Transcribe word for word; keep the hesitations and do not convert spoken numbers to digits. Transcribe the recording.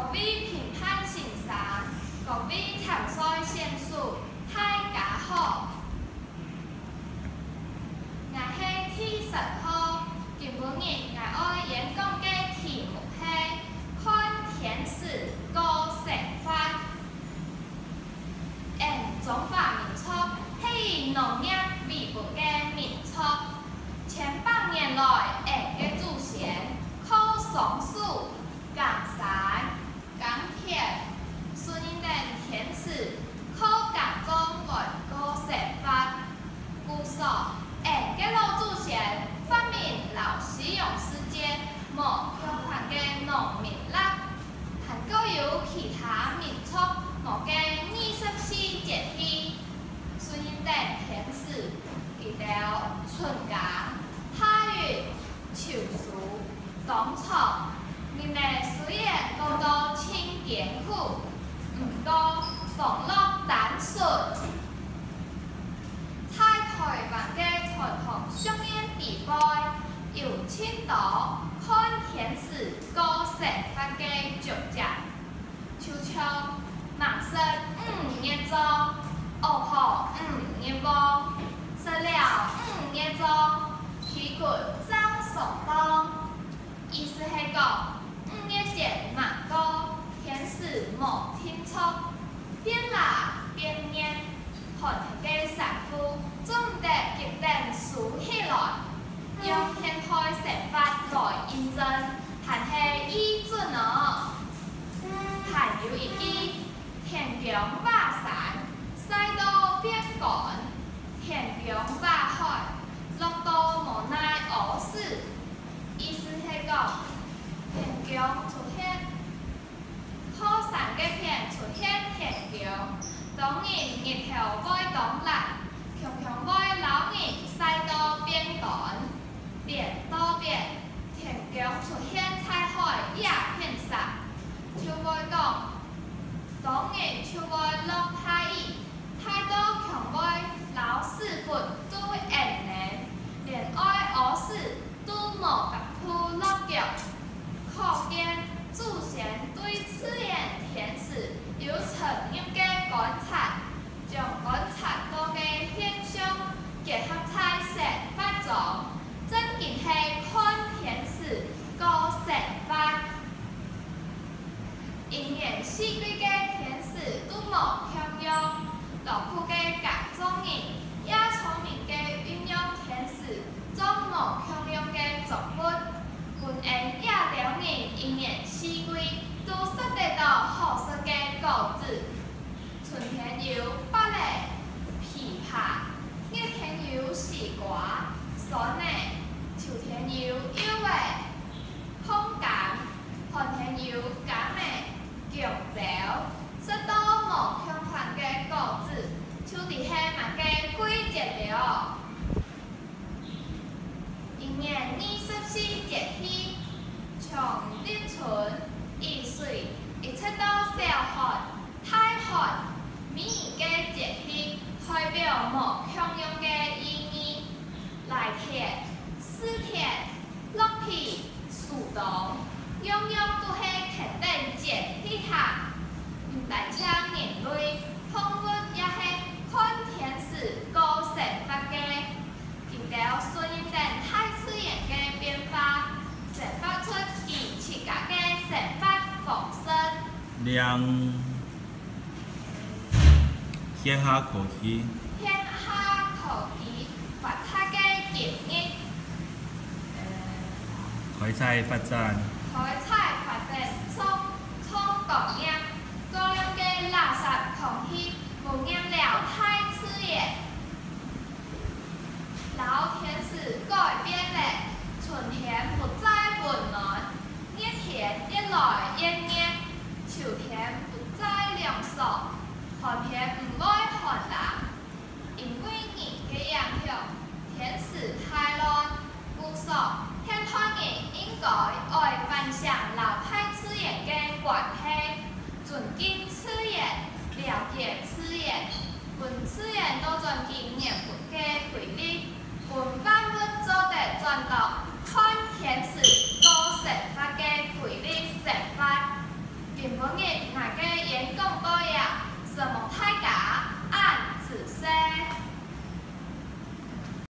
各位評判先生，各位參賽選手，大家好！𠊎係第十號，今晡日𠊎愛演講个題目係看天時過生活。 𫣆中華民族係以農業為本个民族，千百年來，𫣆个祖先靠雙手耕山、耕田，順應等天時，靠耕種來過生活。 故所，𫣆个老祖先發明摎西洋世界無共款个農民曆，還過有其他民族無个二十四節氣，順應等天時，佢兜春耕、夏耘、秋收、 冬藏，人仔雖然過到盡艱苦，毋過歡樂單純。在臺灣个傳統俗諺裡背，有盡多看天時過生活个足跡。 就像吂食五月粽，嗷婆五月旺，食了五月粽，屁股正鬆動。意思係講，五月節吂過，天時無定著，變冷變熱， 寒天个衫褲做毋得緊等收起來，用現代生活來印證，還係異準哦。還有一句，天公揹山，曬到變乾；天公揹海，落到無奈屙屎。意思係講，天公出現， 靠山該片出現天公，當日日頭會當烈，強強會摎人曬到變乾。顛倒反，天公出現在海這片上，就會講，當日就會落大雨， 大到強會摎屎朏都淹忒，連愛屙屎都無法度落腳。可見祖先對自然天時有深入个觀察，將觀察到个現象結合在生活中，正經係看天時過生活。 一年四季个天時都無共樣，勞苦个耕種人也聰明个運用天時種無共樣个作物，分𫣆這兜人一年四季都食得到好食个果子。春天有芭樂、枇杷，熱天有西瓜、酸奶，秋天有柚仔、 椪柑，寒天有柑仔、弓蕉，食到無共款个果子，就知係麼个季節了。一年二十四節氣，從立春、雨水，一直到小寒、大寒，每一个節氣代表無共樣个意義。犁田、蒔田、 落肥、收冬，樣樣都係跈等節氣行。毋單淨人類，動物也係看天時過生活个。佢兜順應等大自然个變化，生活出佢自家个生活方式。 歇睏去。歇睏去，發達个今日。呃，開採發展。開採發展，創，創工業，過量个垃圾空氣，污染了大自然。 摎天時改變了，春天不再溫暖，熱天越來越熱，秋天不再涼爽，寒天毋會寒冷。因為人个影響，天時大亂，故所現代人應該愛反省摎大自然个關係，尊敬自然，了解自然， 分自然倒轉佢原本个規律，分萬物做得轉到看天時過生活个規律生活。今晡昨日拿个員工袋啊，什麼